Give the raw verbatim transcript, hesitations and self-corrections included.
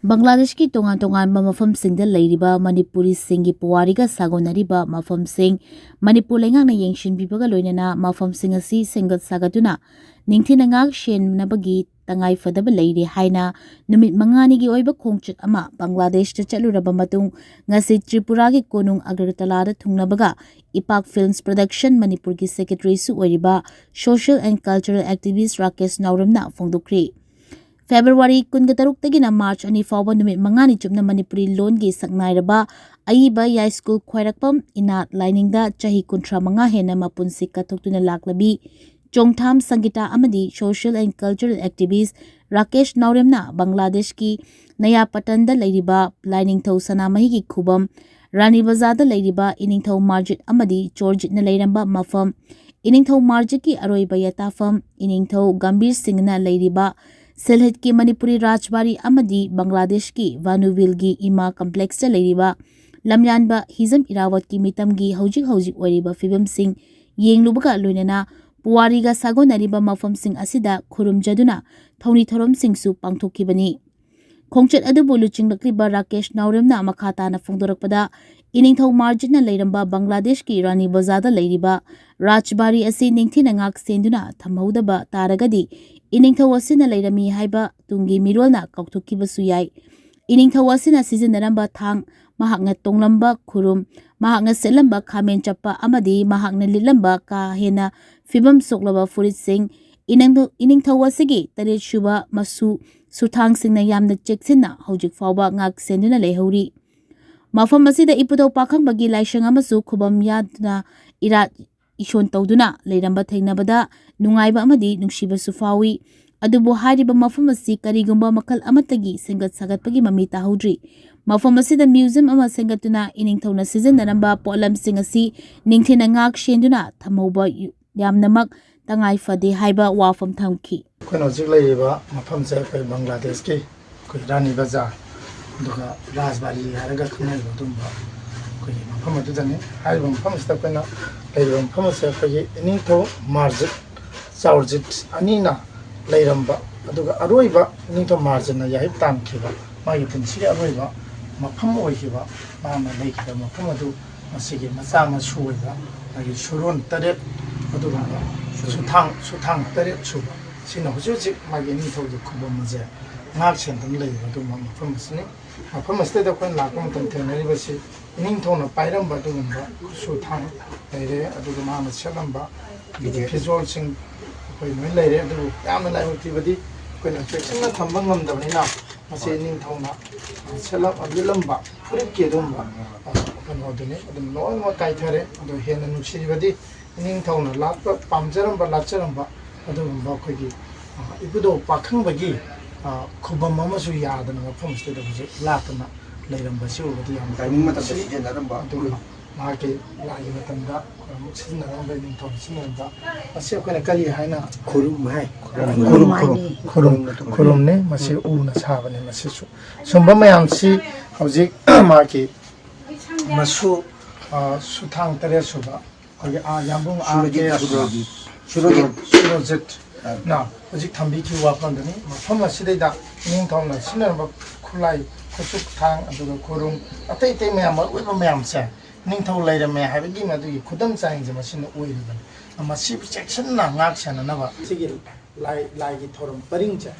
ꯕꯪꯒ꯭ꯂꯥꯗꯦꯁꯀꯤ ꯇꯣꯉꯥꯟ ꯇꯣꯉꯥꯟꯕ ꯃꯐꯝꯁꯤꯡꯗ ꯂꯩꯔꯤꯕ ꯃꯅꯤꯄꯨꯔꯤꯁꯤꯡꯒꯤ ꯄꯨꯋꯥꯔꯤꯒ ꯁꯥꯒꯣꯟꯅꯔꯤꯕ ꯃꯐꯝꯁꯤꯡ ꯃꯅꯤꯄꯨꯔ ꯂꯩꯉꯥꯛꯅ ꯌꯦꯡꯁꯤꯟꯕꯤꯕꯒ ꯂꯣꯏꯅꯅ ꯃꯐꯝꯁꯤꯡ ꯑꯁꯤ ꯁꯦꯝꯒꯠ ꯁꯥꯒꯠꯇꯨꯅ ꯅꯤꯡꯊꯤꯅ ꯉꯥꯛ ꯁꯦꯟꯅꯕꯒꯤ ꯇꯉꯥꯏ ꯐꯗꯕ ꯂꯩꯔꯦ ꯍꯥꯏꯅ ꯅꯨꯃꯤꯠ ꯃꯉꯥꯅꯤꯒꯤ ꯑꯣꯏꯕ ꯈꯣꯡꯆꯠ ꯑꯃ ꯕꯪꯒ꯭ꯂꯥꯗꯦꯁꯇ ꯆꯠꯂꯨꯔꯕ ꯃꯇꯨꯡ ꯉꯁꯤ ꯇ꯭ꯔꯤꯄꯨꯔꯥꯒꯤ ꯀꯣꯅꯨꯡ ꯑꯒꯔꯇꯂꯥꯗ ꯊꯨꯡꯅꯕꯒ ꯏꯄꯥꯛ ꯐꯤꯜꯝꯁ ꯄ꯭ꯔꯗꯛꯁꯟ ꯃꯅꯤꯄꯨꯔꯒꯤ ꯁꯦꯀ꯭ꯔꯦꯇꯔꯤꯁꯨ ꯑꯣꯏꯔꯤꯕ social and cultural activist Rakesh ꯅꯥꯎꯔꯦꯝꯅ ꯐꯣꯡꯗꯣꯛꯈ꯭ꯔꯤ꯫ ꯐꯦꯕ꯭ꯔꯨꯋꯥꯔꯤ ꯀꯨꯟꯒ ꯇꯔꯨꯛꯇꯒꯤꯅ ꯃꯥꯔꯆ ꯑꯅꯤ ꯐꯥꯎꯕ ꯅꯨꯃꯤꯠ ꯃꯉꯥꯅꯤ ꯆꯨꯞꯅ ꯃꯅꯤꯄꯨꯔꯤ ꯂꯣꯟꯒꯤ ꯁꯛꯅꯥꯏꯔꯕ ꯑꯏꯕ ꯌꯥꯏꯁ꯭ꯀꯨꯜ ꯈ꯭ꯋꯥꯏꯔꯥꯛꯄꯝ ꯏꯅꯥꯠ ꯂꯥꯏꯅꯤꯡꯗ ꯆꯍꯤ ꯀꯨꯟꯊ꯭ꯔꯥ ꯃꯉꯥ ꯍꯦꯟꯅ ꯃꯄꯨꯟꯁꯤ ꯀꯠꯊꯣꯛꯇꯨꯅ ꯂꯥꯛꯂꯕꯤ ꯆꯣꯡꯊꯥꯝ ꯁꯪꯒꯤꯇꯥ ꯑꯃꯗꯤ social and cultural activist Rakesh ꯅꯥꯎꯔꯦꯝꯅ ꯕꯪꯒ꯭ꯂꯥꯗꯦꯁꯀꯤ ꯅꯌꯥꯄꯇꯟꯗ ꯂꯩꯔꯤꯕ ꯂꯥꯏꯅꯤꯡꯊꯧ ꯁꯅꯥꯃꯍꯤꯒꯤ ꯈꯨꯕꯝ, ꯔꯥꯅꯤ ꯕꯖꯥꯔꯗ ꯂꯩꯔꯤꯕ ꯏꯅꯤꯡꯊꯧ ꯃꯥꯔꯖꯤꯠ ꯑꯃꯗꯤ ꯆꯣꯔꯖꯤꯠꯅ ꯂꯩꯔꯝꯕ ꯃꯐꯝ, ꯏꯅꯤꯡꯊꯧ ꯃꯥꯔꯖꯤꯠꯀꯤ ꯑꯔꯣꯏꯕ ꯌꯥꯇꯥꯐꯝ, ꯏꯅꯤꯡꯊꯧ ꯒꯝꯚꯤꯔ ꯁꯤꯡꯅ ꯂꯩꯔꯤꯕ ꯁꯤꯜꯍꯤꯠꯀꯤ ꯃꯅꯤꯄꯨꯔꯤ ꯔꯥꯖꯕꯥꯔꯤ ꯑꯃꯗꯤ ꯕꯪꯒ꯭ꯂꯥꯗꯦꯁꯀꯤ ꯚꯥꯅꯨꯚꯤꯜꯒꯤ ꯏꯃꯥ ꯀꯝꯄ꯭ꯂꯦꯛꯁꯇ ꯂꯩꯔꯤꯕ ꯂꯝꯌꯥꯟꯕ ꯍꯤꯖꯝ ꯏꯔꯥꯋꯠꯀꯤ ꯃꯤꯇꯝꯒꯤ ꯍꯧꯖꯤꯛ ꯍꯧꯖꯤꯛ ꯑꯣꯏꯔꯤꯕ ꯐꯤꯕꯝꯁꯤꯡ ꯌꯦꯡꯂꯨꯕꯒ ꯂꯣꯏꯅꯅ ꯄꯨꯋꯥꯔꯤꯒ ꯁꯥꯒꯣꯟꯅꯔꯤꯕ ꯃꯐꯝꯁꯤꯡ ꯑꯁꯤꯗ ꯈꯨꯔꯨꯝꯖꯗꯨꯅ ꯊꯧꯅꯤ ꯊꯧꯔꯝꯁꯤꯡꯁꯨ ꯄꯥꯡꯊꯣꯛꯈꯤꯕꯅꯤ꯫ ꯈꯣꯡꯆꯠ ꯑꯗꯨꯕꯨ ꯂꯨꯆꯤꯡꯂꯛꯂꯤꯕ ꯔꯥꯀꯦꯁ ꯅꯥꯎꯔꯦꯝꯅ ꯃꯈꯥ ꯇꯥꯅ ꯐꯣꯡꯗꯣꯔꯛꯄꯗ, ꯏꯅꯤꯡꯊꯧ ꯃꯥꯔꯖꯤꯠꯅ ꯂꯩꯔꯝꯕ ꯕꯪꯒ꯭ꯂꯥꯗꯦꯁꯀꯤ ꯔꯥꯅꯤ ꯕꯖꯥꯔꯗ ꯂꯩꯔꯤꯕ ꯔꯥꯖꯕꯥꯔꯤ ꯑꯁꯤ ꯅꯤꯡꯊꯤꯅ ꯉꯥꯛ ꯁꯦꯟꯗꯨꯅ ꯊꯝꯍꯧꯗꯕ ꯇꯥꯔꯒꯗꯤ ꯏꯅꯤꯡꯊꯧ ꯑꯁꯤꯅ ꯂꯩꯔꯝꯃꯤ ꯍꯥꯏꯕ ꯇꯨꯡꯒꯤ ꯃꯤꯔꯣꯜꯅ ꯀꯥꯎꯊꯣꯛꯈꯤꯕꯁꯨ ꯌꯥꯏ꯫ ꯏꯅꯤꯡꯊꯧ ꯑꯁꯤꯅ ꯁꯤꯖꯤꯟꯅꯔꯝꯕ ꯊꯥꯡ, ꯃꯍꯥꯛꯅ ꯇꯣꯡꯂꯝꯕ ꯈꯨꯔꯨꯝ, ꯃꯍꯥꯛꯅ ꯁꯦꯠꯂꯝꯕ ꯈꯥꯃꯦꯟ ꯆꯞꯄ ꯑꯃꯗꯤ ꯃꯍꯥꯛꯅ ꯂꯤꯠꯂꯝꯕ ꯀꯥ ꯍꯦꯟꯅ ꯐꯤꯕꯝ ꯁꯣꯛꯂꯕ ꯐꯨꯔꯤꯠꯁꯤꯡ, ꯏꯅꯤꯡꯊꯧ, ꯏꯅꯤꯡꯊꯧ ꯑꯁꯤꯒꯤ ꯇꯔꯦꯠ ꯁꯨꯕ ꯃꯁꯨ ꯁꯨꯊꯥꯡꯁꯤꯡꯅ ꯌꯥꯝꯅ ꯆꯦꯛꯁꯤꯟꯅ ꯍꯧꯖꯤꯛ ꯐꯥꯎꯕ ꯉꯥꯛ ꯁꯦꯟꯗꯨꯅ ꯂꯩꯍꯧꯔꯤ꯫ ꯃꯐꯝ ꯑꯁꯤꯗ ꯏꯄꯨꯙꯧ ꯄꯥꯈꯪꯕꯒꯤ ꯂꯥꯏꯁꯪ ꯑꯃꯁꯨ ꯈꯨꯕꯝ ꯌꯥꯗꯨꯅ ꯏꯔꯥꯠ ꯏꯁꯣꯟ ꯇꯧꯗꯨꯅ ꯂꯩꯔꯝꯕ ꯊꯦꯡꯅꯕꯗ ꯅꯨꯡꯉꯥꯏꯕ ꯑꯃꯗꯤ ꯅꯨꯡꯁꯤꯕꯁꯨ ꯐꯥꯎꯏ꯫ ꯑꯗꯨꯕꯨ ꯍꯥꯏꯔꯤꯕ ꯃꯐꯝ ꯑꯁꯤ ꯀꯔꯤꯒꯨꯝꯕ ꯃꯈꯜ ꯑꯃꯠꯇꯒꯤ ꯁꯦꯝꯒꯠ ꯁꯥꯒꯠꯄꯒꯤ ꯃꯃꯤ ꯇꯥꯍꯧꯗ꯭ꯔꯤ꯫ ꯃꯐꯝ ꯑꯁꯤꯗ ꯃ꯭ꯌꯨꯖꯤꯌꯝ ꯑꯃ ꯁꯦꯝꯒꯠꯇꯨꯅ ꯏꯅꯤꯡꯊꯧꯅ ꯁꯤꯖꯤꯟꯅꯔꯝꯕ ꯄꯣꯠꯂꯝꯁꯤꯡ ꯑꯁꯤ ꯅꯤꯡꯊꯤꯅ ꯉꯥꯛ ꯁꯦꯟꯗꯨꯅ ꯊꯝꯍꯧꯕ ꯌꯥꯝꯅꯃꯛ ꯇꯉꯥꯏ ꯐꯗꯦ ꯍꯥꯏꯕ ꯋꯥꯐꯝ ꯊꯝꯈꯤ꯫ ꯑꯩꯈꯣꯏꯅ ꯍꯧꯖꯤꯛ ꯂꯩꯔꯤꯕ ꯃꯐꯝꯁꯦ ꯑꯩꯈꯣꯏ ꯕꯪꯒ꯭ꯂꯥꯗꯦꯁꯀꯤ ꯑꯩꯈꯣꯏ ꯔꯥꯅꯤ ꯕꯖꯥꯔ, ꯑꯗꯨꯒ ꯔꯥꯖꯕꯥꯔꯤ ꯍꯥꯏꯔꯒ ꯈꯪꯅꯔꯤꯕ ꯑꯗꯨꯒꯨꯝꯕ ꯑꯩꯈꯣꯏꯒꯤ ꯃꯐꯝ ꯑꯗꯨꯗꯅꯤ꯫ ꯍꯥꯏꯔꯤꯕ ꯃꯐꯝ ꯑꯁꯤꯗ ꯑꯩꯈꯣꯏꯅ ꯂꯩꯔꯤꯕ ꯃꯐꯝ ꯑꯁꯦ ꯑꯩꯈꯣꯏꯒꯤ ꯏꯅꯤꯡꯊꯧ ꯃꯥꯔꯖꯤꯠ, ꯆꯥꯎꯔꯖꯤꯠ ꯑꯅꯤꯅ ꯂꯩꯔꯝꯕ, ꯑꯗꯨꯒ ꯑꯔꯣꯏꯕ ꯏꯅꯤꯡꯊꯧ ꯃꯥꯔꯖꯤꯠꯅ ꯌꯥꯍꯤꯞ ꯇꯥꯟꯈꯤꯕ ꯃꯥꯒꯤ ꯄꯨꯟꯁꯤꯒꯤ ꯑꯔꯣꯏꯕ ꯃꯐꯝ ꯑꯣꯏꯈꯤꯕ, ꯃꯥꯅ ꯂꯩꯈꯤꯕ ꯃꯐꯝ ꯑꯗꯨ ꯃꯁꯤꯒꯤ ꯃꯆꯥ ꯃꯁꯨ ꯑꯣꯏꯕ ꯃꯥꯒꯤ ꯁꯨꯔꯣꯟ ꯇꯔꯦꯠ, ꯑꯗꯨꯒꯨꯝꯕ ꯁꯨꯊꯥꯡ, ꯁꯨꯊꯥꯡ ꯇꯔꯦꯠ ꯁꯨꯕ, ꯁꯤꯅ ꯍꯧꯖꯤꯛ ꯍꯧꯖꯤꯛ ꯃꯥꯒꯤ ꯏꯅꯤꯡꯊꯧꯒꯤ ꯈꯨꯕꯝ ꯑꯁꯦ ꯉꯥꯛ ꯁꯦꯟꯗꯨꯅ ꯂꯩꯔꯤꯕ ꯑꯗꯨꯒꯨꯝꯕ ꯃꯐꯝ ꯑꯁꯤꯅꯤ꯫ ꯃꯐꯝ ꯑꯁꯤꯗ ꯑꯩꯈꯣꯏꯅ ꯂꯥꯛꯄ ꯃꯇꯝ ꯊꯦꯡꯅꯔꯤꯕꯁꯤ ꯏꯅꯤꯡꯊꯧꯅ ꯄꯥꯏꯔꯝꯕ ꯑꯗꯨꯒꯨꯝꯕ ꯈꯨꯠꯁꯨ ꯊꯥꯡ ꯂꯩꯔꯦ, ꯑꯗꯨꯒ ꯃꯥꯅ ꯁꯦꯠꯂꯝꯕ ꯐꯤꯖꯣꯜꯁꯤꯡ ꯑꯩꯈꯣꯏ ꯂꯣꯏ ꯂꯩꯔꯦ꯫ ꯑꯗꯨꯕꯨ ꯌꯥꯝꯅ ꯂꯥꯏꯕꯛ ꯊꯤꯕꯗꯤ ꯑꯩꯈꯣꯏꯅ ꯆꯦꯛꯁꯤꯟꯅ ꯊꯝꯕ ꯉꯝꯗꯕꯅꯤꯅ ꯃꯁꯤ ꯏꯅꯤꯡꯊꯧꯅ ꯁꯦꯠꯂꯝ-, ꯂꯤꯠꯂꯝꯕ ꯐꯨꯔꯤꯠꯀꯤ ꯑꯗꯨꯒꯨꯝꯕ, ꯑ, ꯀꯩꯅꯣꯗꯨꯅꯤ꯫ ꯑꯗꯨꯝ ꯂꯣꯏꯅꯃꯛ ꯀꯥꯏꯊꯔꯦ꯫ ꯑꯗꯨ ꯍꯦꯟꯅ ꯅꯨꯡꯁꯤꯔꯤꯕꯗꯤ ꯏꯅꯤꯡꯊꯧꯅ ꯂꯥꯠꯄ ꯄꯥꯝꯖꯔꯝꯕ, ꯂꯥꯠꯆꯔꯝꯕ ꯑꯗꯨꯒꯨꯝꯕ ꯑꯩꯈꯣꯏꯒꯤ, ꯑ, ꯏꯕꯨꯙꯧ ꯄꯥꯈꯪꯕꯒꯤ, ꯑ, ꯈꯨꯕꯝ ꯑꯃꯁꯨ ꯌꯥꯗꯅ ꯃꯐꯝ ꯑꯁꯤꯗ ꯍꯧꯖꯤꯛ ꯂꯥꯠꯇꯅ ꯂꯩꯔꯝꯕꯁꯤ ꯎꯕꯗ ꯌꯥꯝꯅ ꯇꯥꯏꯃꯤꯡ ꯃꯇꯝꯗ ꯅꯨꯡꯁꯤ꯫ ꯁꯤꯖꯤꯟꯅꯔꯝꯕ꯫ ꯑꯗꯨꯒ ꯃꯍꯥꯛꯀꯤ ꯂꯥꯏꯒꯤ ꯃꯇꯝꯗ ꯑꯃꯨꯛ ꯁꯤꯖꯤꯟꯅꯔꯝꯕ, ꯅꯤꯡꯊꯧꯅ ꯁꯤꯖꯤꯟꯅꯔꯝꯕ, ꯃꯁꯤ ꯑꯩꯈꯣꯏꯅ ꯀꯔꯤ ꯍꯥꯏꯅ? ꯈꯨꯔꯨꯝ ꯍꯥꯏ꯫ ꯈꯨꯔꯨꯝ, ꯈꯨꯔꯨꯝ, ꯈꯨꯔꯨꯝ, ꯈꯨꯔꯨꯝ, ꯈꯨꯔꯨꯝꯅꯤ꯫ ꯃꯁꯤ ꯎꯅ ꯁꯥꯕꯅꯤ꯫ ꯃꯁꯤꯁꯨ ꯁꯨꯝꯕ ꯃꯌꯥꯝꯁꯤ ꯍꯧꯖꯤꯛ ꯃꯥꯒꯤ ꯃꯁꯨ, ꯑ, ꯁꯨꯊꯥꯡ ꯇꯔꯦꯠ ꯁꯨꯕ ꯑꯩꯈꯣꯏꯒꯤ, ꯑ, ꯌꯥꯝꯕꯨꯡ ꯑꯥꯔ ꯁꯨꯔꯖꯤꯠ ꯀꯦ ꯅꯥꯊꯨꯔꯥꯒꯤ꯫ ꯁꯨꯔꯖꯤꯠ꯫ ꯁꯨꯔꯖꯤꯠ꯫ ꯅ ꯍꯧꯖꯤꯛ ꯊꯝꯕꯤꯈꯤꯕ ꯋꯥꯐꯝꯗꯨꯅꯤ꯫ ꯃꯐꯝ ꯑꯁꯤꯗꯩꯗ ꯅꯤꯡꯊꯧꯅ ꯁꯤꯖꯤꯟꯅꯔꯝꯕ ꯈꯨꯠꯂꯥꯏ, ꯈꯨꯠꯁꯨ ꯈꯨꯊꯥꯡ, ꯑꯗꯨꯒ ꯈꯨꯔꯨꯝ, ꯑꯇꯩ ꯑꯇꯩ ꯃꯌꯥꯝ, ꯃꯔꯨꯑꯣꯏꯕ ꯃꯌꯥꯝꯁꯦ ꯅꯤꯡꯊꯧ ꯂꯩꯔꯝꯃꯦ ꯍꯥꯏꯕꯒꯤ ꯃꯗꯨꯒꯤ ꯈꯨꯗꯝ ꯆꯥꯡꯁꯦ ꯃꯁꯤꯅ ꯑꯣꯏꯔꯤꯕꯅꯤ꯫ ꯃꯁꯤꯕꯨ ꯆꯦꯛꯁꯤꯟꯅ ꯉꯥꯛ ꯁꯦꯟꯅꯅꯕ ꯁꯤꯒꯤ ꯂꯥꯏ, ꯂꯥꯏꯒꯤ ꯊꯧꯔꯝ ꯄꯔꯤꯡꯁꯦ